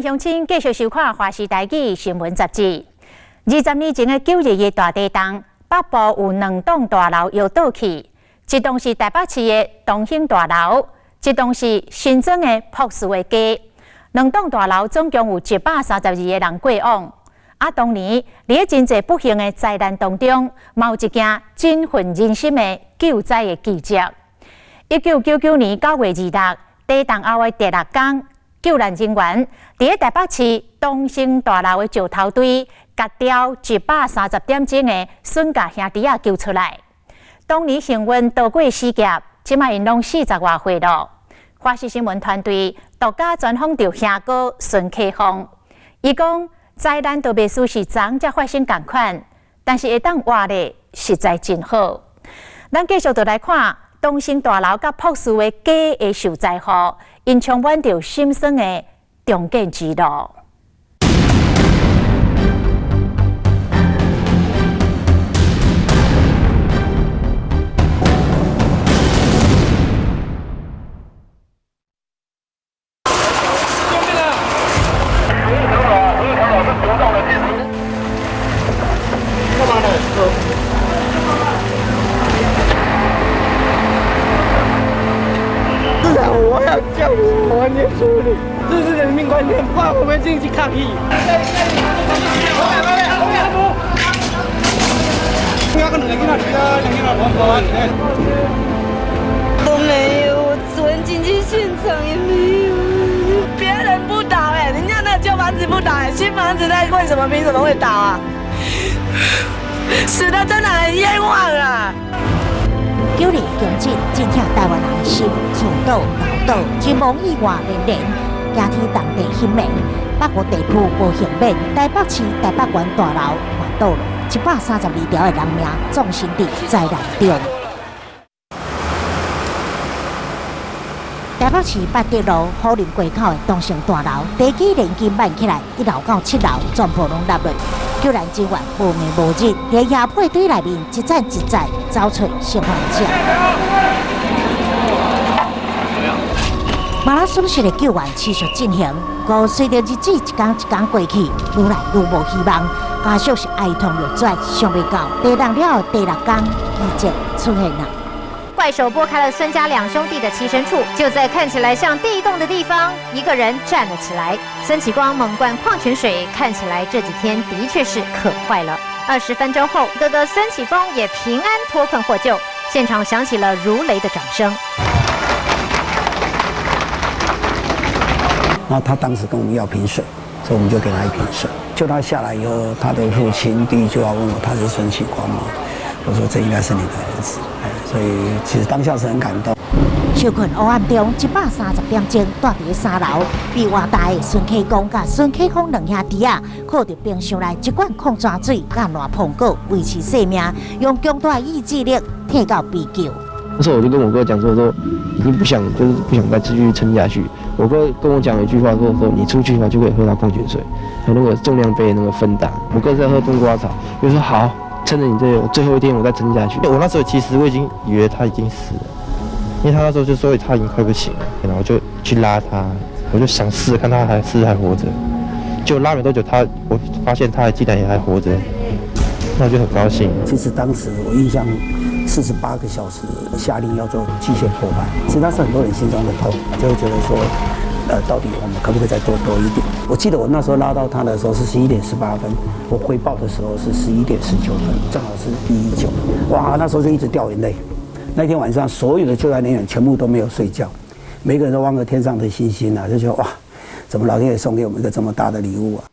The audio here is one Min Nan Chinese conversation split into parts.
鄉親繼續收看《華視台語新聞雜誌》。20年前的9·21大地震，北部有兩棟大樓搖倒去，一棟是台北市的東興大樓，一棟是新莊的朴樹的家。兩棟大樓總共有132個人過往。啊，當年佇咧真濟不幸的災難當中，嘛有一件振奮人心的救災的奇蹟。1999年9月26，地震後的第六工，救難人員佇咧台北市東興大樓的石頭堆，共牢130點鐘的孫家兄弟仔救出來。當年幸運逃過死劫，這擺𪜶攏40外歲囉。華視新聞團隊獨家專訪著兄哥孫啟峰，伊講災難都袂輸是昨才發生仝款，但是會當活咧，實在真好。咱繼續就來看東興大樓佮朴樹的家的受災戶，𪜶充滿著心酸的重建之路。市長，我要叫你完全處理，這是人命關天，不然我們進去抗議。都沒有，昨天進去現場也沒有。別人不倒哎，人家那舊房子不倒哎，新房子那為什麼憑什麼會倒啊？死得真的很冤枉啊！九二共振，震撼台灣人的心，厝倒、樓倒，人亡意外連連，驚天動地新聞。北部地區無幸免，台北市台北縣大樓嘛倒了，132條的人命葬身佇災難中。台北市八德路虎林街口的東成大樓，地基連筋挽起來，一樓到七樓全部攏塌落。救難人員無暝無日，佇野火堆內面一盞一盞找揣生還者。馬拉松式的救援持續進行，閣隨著日子一工一工過去，愈來愈無希望。家屬是哀痛欲絕，想袂到地震了後第六工，奇蹟出現了。怪手撥開了孫家兩兄弟的棲身處，就在看起來像地洞的地方，一個人站了起來。孫啟光猛灌礦泉水，看起來這幾天的確是渴壞了。20分鐘後，哥哥孫啟峰也平安脫困獲救，現場響起了如雷的掌聲。那他當時跟我們要瓶水，所以我們就給他一瓶水。救他下來以後，他的父親第一句話問我：“他是孫啟光嗎？”我說：“這應該是你的兒子。”所以其實當下是很感動。受困黑暗中，130點鐘，蹛佇三樓，被活大的孫啟光佮孫啟峰兩兄弟仔，靠著冰箱內一罐礦泉水佮爛蘋果維持生命，用強大的意志力撐到被救。那時候我就跟我哥講說，說已經不想，就是不想再繼續撐下去。我哥跟我講一句話，說你出去的話就可以喝到礦泉水，和那個重量杯那個芬達。我哥在喝冬瓜茶，就說好，趁着你這最後一天，我再撐下去。我那時候其實我已經以為他已經死了，因為他那時候就說他已經快不行了，然後就去拉他，我就想試試看他還是還活着。就拉沒多久他，我發現他竟然也還活着，那我就很高興。其實當時我印象，48個小時下令要做機械破壞，其實那是很多人心中的痛，就會覺得說，到底我們可不可以再做多一點？我記得我那時候拉到他的時候是11點18分，我回報的時候是11點19分，正好是119。哇，那時候就一直掉眼淚。那天晚上，所有的救援人員全部都沒有睡覺，每個人都望着天上的星星啊，就覺得哇，怎麼老天爺送給我們一個這麼大的禮物啊！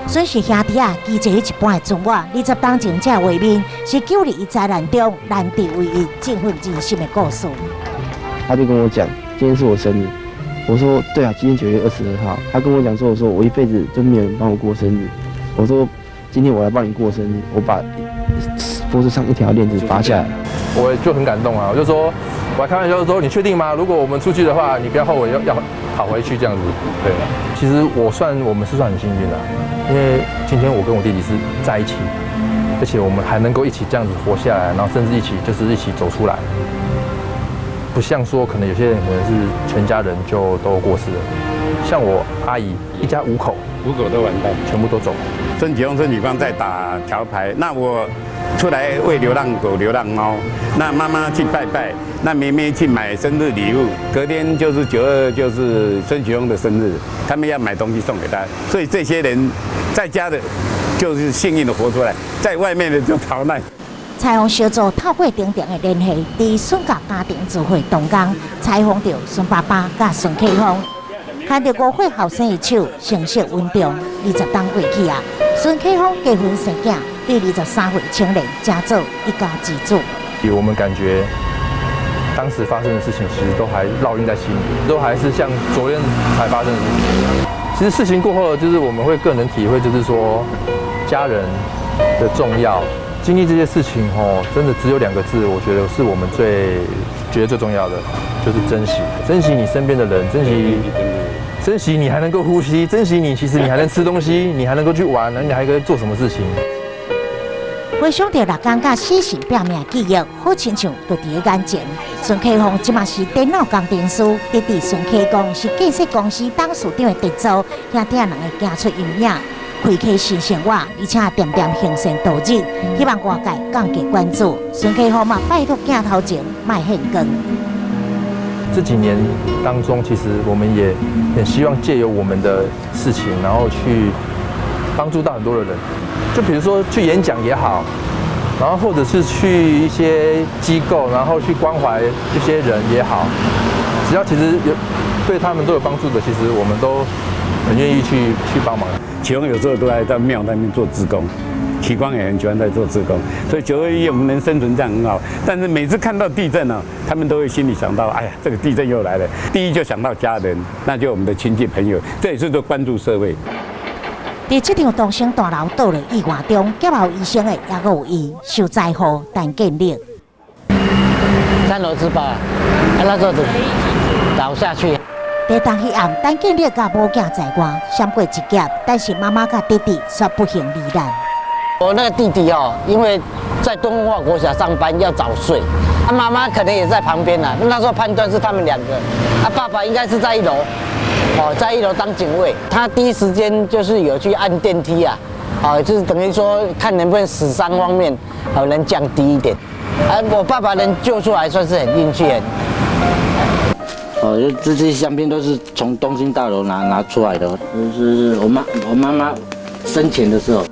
孫氏兄弟仔，奇蹟一般的自我，20冬前這畫面是9·21災難中難得唯一振奮人心的故事。他就跟我講，今天是我生日。我說對啊，今天9月22號。他跟我講說，我說我一輩子都沒有人幫我過生日。我說今天我來幫你過生日，我把脖子上一條鏈子拔下來。我就很感動啊，我就說，我還開玩笑說，你確定嗎？如果我們出去的話，你不要後悔要跑回去這樣子。對，其實我們是算很幸運的，因為今天我跟我弟弟是在一起，而且我們還能夠一起這樣子活下來，然後甚至一起就是一起走出來，不不像說可能有些人可能是全家人就都過世了，像我阿姨一家五口，五口都完蛋，全部都走。孫啟峰、孫啟光在打橋牌，那我出來餵流浪狗、流浪貓，那媽媽去拜拜，那妹妹去買生日禮物，隔天就是9·22，就是孫啟峰的生日，他們要買東西送給他，所以這些人在家的，就是幸運的活出來，在外面的就逃難。采訪小組透過重重的聯繫，佇孫家家庭聚會當中，採訪著孫爸爸佮孫啟峰，牽著5歲後生的手，神色穩重。20冬過去啊，孫啟峰結婚生囝，對23歲青年成做一家之主。我們感覺當時發生的事情，其實都還烙印在心裡，都還是像昨天才發生的事情。其實事情過後，就是我們會更能體會，就是說家人的重要。經歷這些事情，吼，真的只有兩個字，我覺得是我們最覺得最重要的，就是珍惜，珍惜你身邊的人，珍惜，珍惜你還能夠呼吸，珍惜你其實你還能吃東西，你還能夠去玩，你還可以做什麼事情。回想著六工佮死神拚命記憶，好親像就佇咧眼前。孫啟峰這馬是電腦工程師，弟弟孫啟光是建設公司董事長的弟子，兄弟兩个行出陰影，開啟新生活，而且恬恬行善度日，希望外界更加關注。孫啟峰嘛，拜託鏡頭前莫獻光。這幾年當中，其實我們也很希望借由我們的事情，然後去幫助到很多的人。就比如說去演講也好，然後或者是去一些機構，然後去關懷一些人也好，只要其實有對他們都有幫助的，其實我們都很願意去幫忙。啟峰有時候都來到廟那邊做志工，啟光也很喜歡在做志工，所以9·21我們能生存這樣很好。但是每次看到地震呢，他們都會心裡想到，哎呀，這個地震又來了。第一就想到家人，那就我們的親戚朋友，這也是做關注社會。佇這場東昇大樓倒落意外中，劫後餘生的猶閣有伊受災戶陳建立。 3樓之八，那時候倒下去。佇當彼暗，陳建立佮某囝在外，閃過一劫，但是媽媽佮弟弟卻不幸罹難。我那個弟弟哦，因為在敦化國小上班要早睡，啊，媽媽可能也在旁邊呢。那時候判斷是他們兩個，啊，爸爸應該是在一樓。哦，在一樓當警衛，他第一時間就是有去按電梯啊，哦，就是等於說看能不能死傷方面，哦，能降低一點。啊，我爸爸能救出來，算是很運氣很。哦，這些相片都是從東興大樓拿出來的，就是我媽媽生前的時候。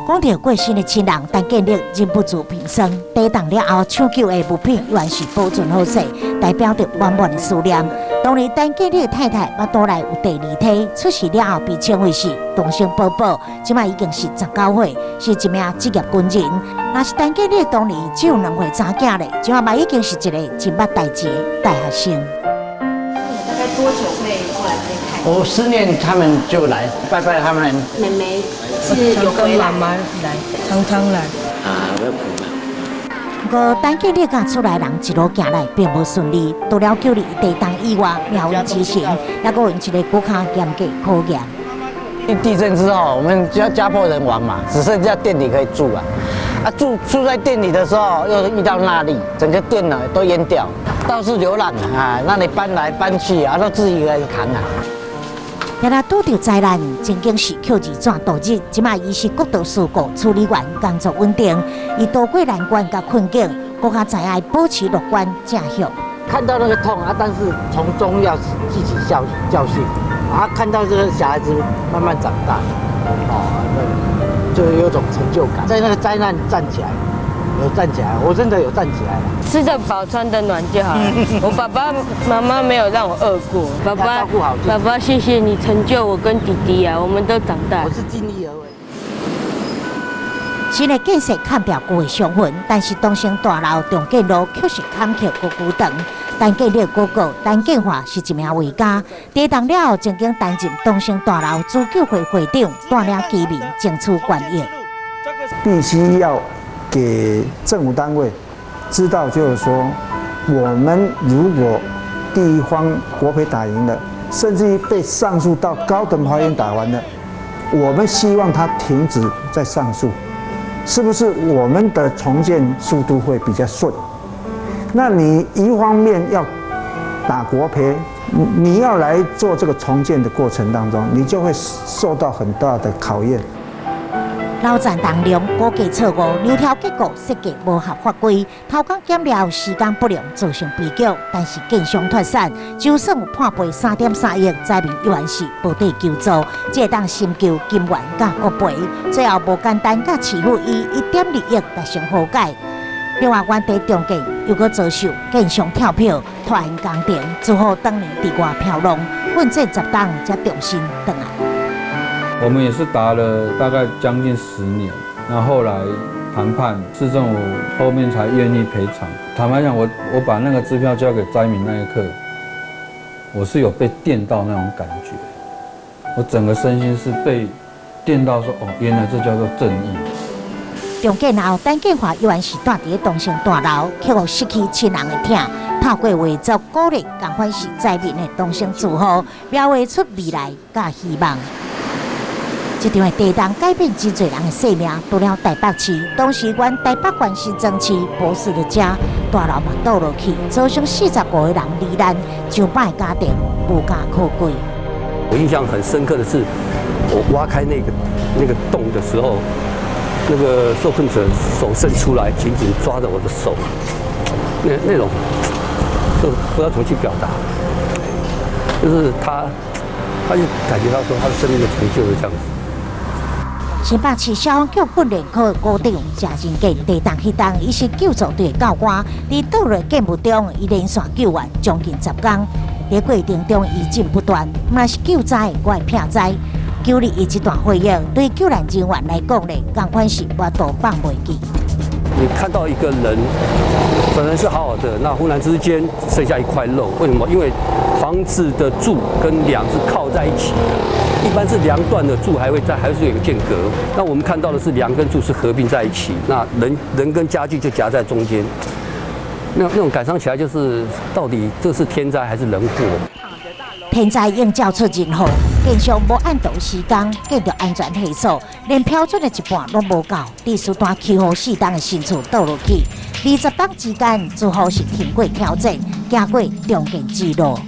講著過身的親人，陳建立忍不住鼻酸。地動了後，搶救的物品依然是保存好勢，代表著滿滿的思念。當年陳建立的太太腹肚內有第二胎，出世了後被稱為是東昇寶寶，這馬已經是19歲，是一名職業軍人。若是陳建立當年只有2歲查囝咧，這馬已經是一个真捌代誌的大學生。大概多久會過來這邊看？我思念他們就來拜拜他們。妹妹是有跟媽媽來，常常來。啊，不要哭。不過，陳建立佮厝內人一路行來並無順利，除了救離地動以外，命運之神猶閣用一个閣較嚴格考驗。地震之後，我們家家破人亡嘛，只剩下店裡可以住啊。啊，住在店裡的時候，又遇到納莉，整個店呢都淹掉，到處流浪啊，那你搬來搬去啊，都自己一個人扛啊。若若拄著災難，曾經是抾字紙度日，這馬伊是國道事故處理員，工作穩定，伊渡過難關佮困境，閣較知影保持樂觀正向。看到那個痛啊，但是從中要汲取教訓啊，看到這個小孩子慢慢長大，哦，那就有種成就感，在那個災難站起來，有站起來，我真的有站起來了。吃得飽，穿得暖就好了。我爸爸媽媽沒有讓我餓過。爸爸，爸爸，謝謝你成就我跟弟弟啊，我們都長大。我是盡力而為。新的建設砍掉舊的傷痕，但是東昇大樓重建路卻是坎坷閣孤長。陳建立哥哥陳建華是一名畫家，地動了後曾經擔任東昇大樓自救會會長，帶領居民爭取權益。必須要給政府單位知道，就是說，我們如果地方國賠打贏了，甚至於被上訴到高等法院打完了，我們希望他停止再上訴，是不是我們的重建速度會比較順？那你一方面要打國賠，你要來做這個重建的過程當中，你就會受到很大的考驗。樓層重量估計錯誤，梁柱結構設計無合法規，偷工減料時間不良，造成悲劇。但是建商脫險，就算有判賠3.3億，災民依然是無得救助，這會當尋求金援佮國賠，最後無簡單佮市府以1.2億達成和解。另外，原地重建又閣遭受建商跳票拖延工程，只好當年佇外飄浪，奮戰10冬才重新轉來。我們也是打了大概將近10年，那後來談判，市政府後面才願意賠償。坦白講，我把那個支票交給災民那一刻，我是有被電到那種感覺，我整個身心是被電到說，哦，原來這叫做正義。重建後，陳建華依然是蹛佇東昇大樓，克服失去親人的疼，透過畫作鼓勵仝款是災民的東昇住戶，描繪出未來佮希望。這場的地動改變真濟人的生命，除了台北市，當時原台北縣新莊市博士的家大樓嘛倒落去，造成45個人罹難，上百家庭無家可歸。我印象很深刻的是，我挖開那個洞的時候，那個受困者手伸出來，緊緊抓着我的手，那種就不知道怎麼去表達，就是他就感覺到說他的生命的成就了這樣子。新北市消防局訓練科股長謝仁健，地動彼當，伊是救助隊教官，佇倒落建物中，伊連續救援將近10工，佇過程中餘震不斷，毋但是救災，閣會避災。9·21這段回憶，對救難人員來講咧，仝款是無法度放袂記。你看到一個人本來是好好的，那忽然之間剩下一塊肉，為什麼？因為房子的柱跟梁是靠在一起的，一般是梁斷了，柱還會在，還是有個間隔。那我們看到的是梁跟柱是合併在一起，那人跟家具就夾在中間，那種感傷起來就是，到底這是天災還是人禍？天災映照出人禍，建商無按圖施工，建築安全係數連標準的一半攏無夠，致使單起予4棟的新厝倒落去。20冬之間，只好是挺過挑戰，行過重建之路。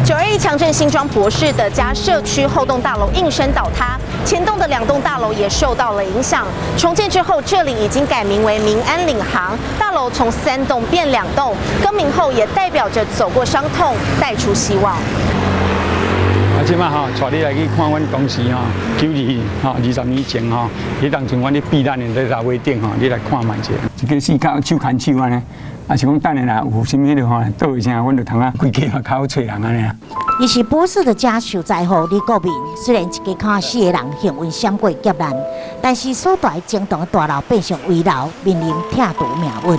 9·21強震，新莊博士的家社區後棟大樓應聲倒塌，前棟的兩棟大樓也受到了影響。重建之後，這裡已經改名為民安領航大樓，從三棟變兩棟。更名後也代表着走過傷痛，帶出希望。啊，這擺吼，帶你來去看阮當時吼，9·21吼，20年前吼，彼當陣阮咧避難的咧樓頂吼，你來看覓者，一個四跤手牽手按呢，啊是講等下若有啥物彼落吼，倒一聲，阮就通啊規家嘛較好揣人按呢。伊是博士的家受災戶李國民，雖然一家口四個人幸運閃過劫難，但是所蹛整棟大樓變成危樓，面臨拆除命運。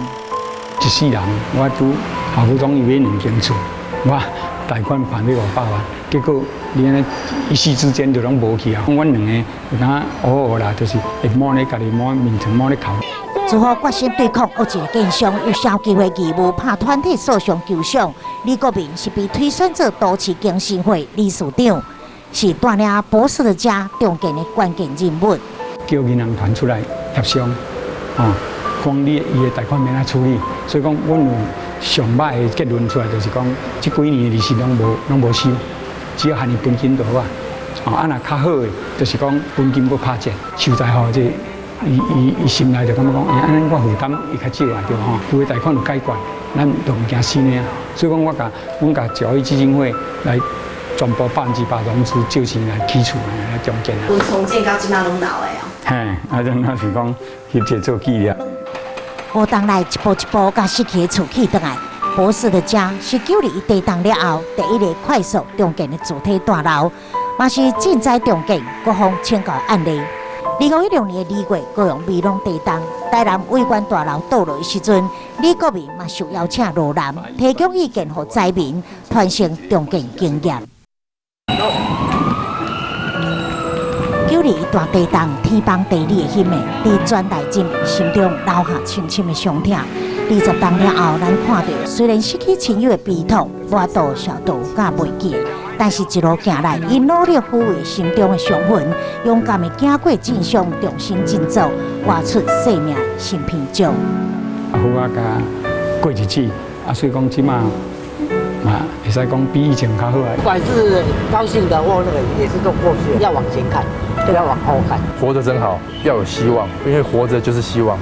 一世人，我拄好不容易買兩間厝，我貸款還欲500萬，結果你按呢一夕之間就攏無去啊！阮兩個有當偶爾啦，就是會摸咧家己摸眠床摸咧哭。如何決心對抗惡一个建商有消基會義務拍團體訴訟求償。李國民是被推選做都市更新會理事長，是帶領博士的家重建的關鍵人物。叫銀行團出來協商，哦，講你伊的貸款欲按怎處理，所以講，阮有上歹的結論出來，就是講，這幾年的利息攏無收，只要還伊本金就好啊。哦，啊若較好的，就是講本金閣拍折，受災戶這伊伊伊心內就感覺講，欸，按呢我負擔會較少啊，對吼，有的貸款有解決，咱就毋驚死呢。所以講，阮共教育基金會來全部100%融資借錢來起厝來重建啊。重建到這擺攏留的哦。嘿，啊，陣那是講翕一個做紀念。五冬來一步一步共失去的厝起轉來。博士的家是9·21地動了後第一个快速重建的主體大樓，嘛是震災重建各方請教案例。2016年2月，高雄美濃地動，台南維權大樓倒落的時陣，李國民嘛受邀請落南，提供意見予災民，傳承重建經驗。9·21大地動，天崩地裂的彼暝，佇全台人民心中留下深深的傷痛。20冬了後，咱看著雖然失去親友的悲痛，無法度消除佮袂記，但是一路行來，𪜶努力撫慰心中的傷痕，勇敢的行過真相，重新振作，活出生命新篇章。阿父仔共過日子，啊，所以講這馬嘛會使講比以前較好啊。不管是高興的或那個，也是都過去了，要往前看，不要往後看。活着真好，要有希望，因為活着就是希望。